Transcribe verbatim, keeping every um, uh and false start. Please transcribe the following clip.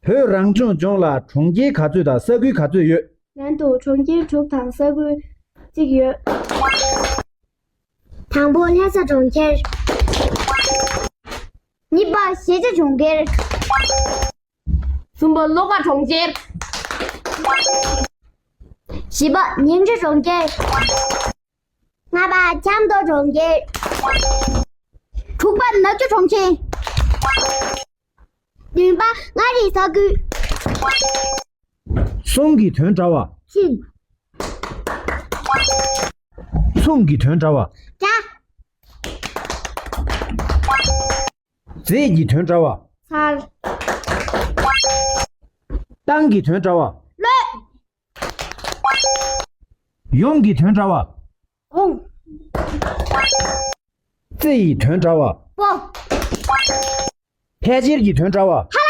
བོད་རང་སྐྱོང་ལྗོངས་ལ་གྲོང་ཁྱེར་ག་ཚོད་དང་ས་ཁུལ་ག་ཚོད་ཡོད། ལན་དུ་གྲོང་ཁྱེར་དྲུག་དང་ས་ཁུལ་གཅིག་ཡོད། དང་པོ་ལྷ་ས་གྲོང་ཁྱེར། གཉིས་པ་ཤེལ་བྱ་གྲོང་ཁྱེར། གསུམ་པ་བློ་དགའ་གྲོང་ཁྱེར། བཞི་པ་ཉིང་ཁྲི་གྲོང་ཁྱེར། ལྔ་པ་ཆབ་མདོ་གྲོང་ཁྱེར། དྲུག་པ་ནག་ཆུ་གྲོང་ཁྱེར། བདུན་པ་མངའ་རིས་ས་ཁུལ། གསུང་གི་དོན་འདྲ་བ། ཕྱིན། མཚུངས་ཀྱི་དོན་འདྲ་བ། འདྲ། རྫས་ཀྱི་དོན་འདྲ་བ། ཚར། བཏང་གི་དོན་འདྲ་བ། གློད། ཡོང་གི་དོན་འདྲ་བ། འོང་། རྩེ་ཡི་དོན་འདྲ་བ། པོ། ཕལ་ཆེར་གྱི་དོན་འདྲ་བ། ཧ་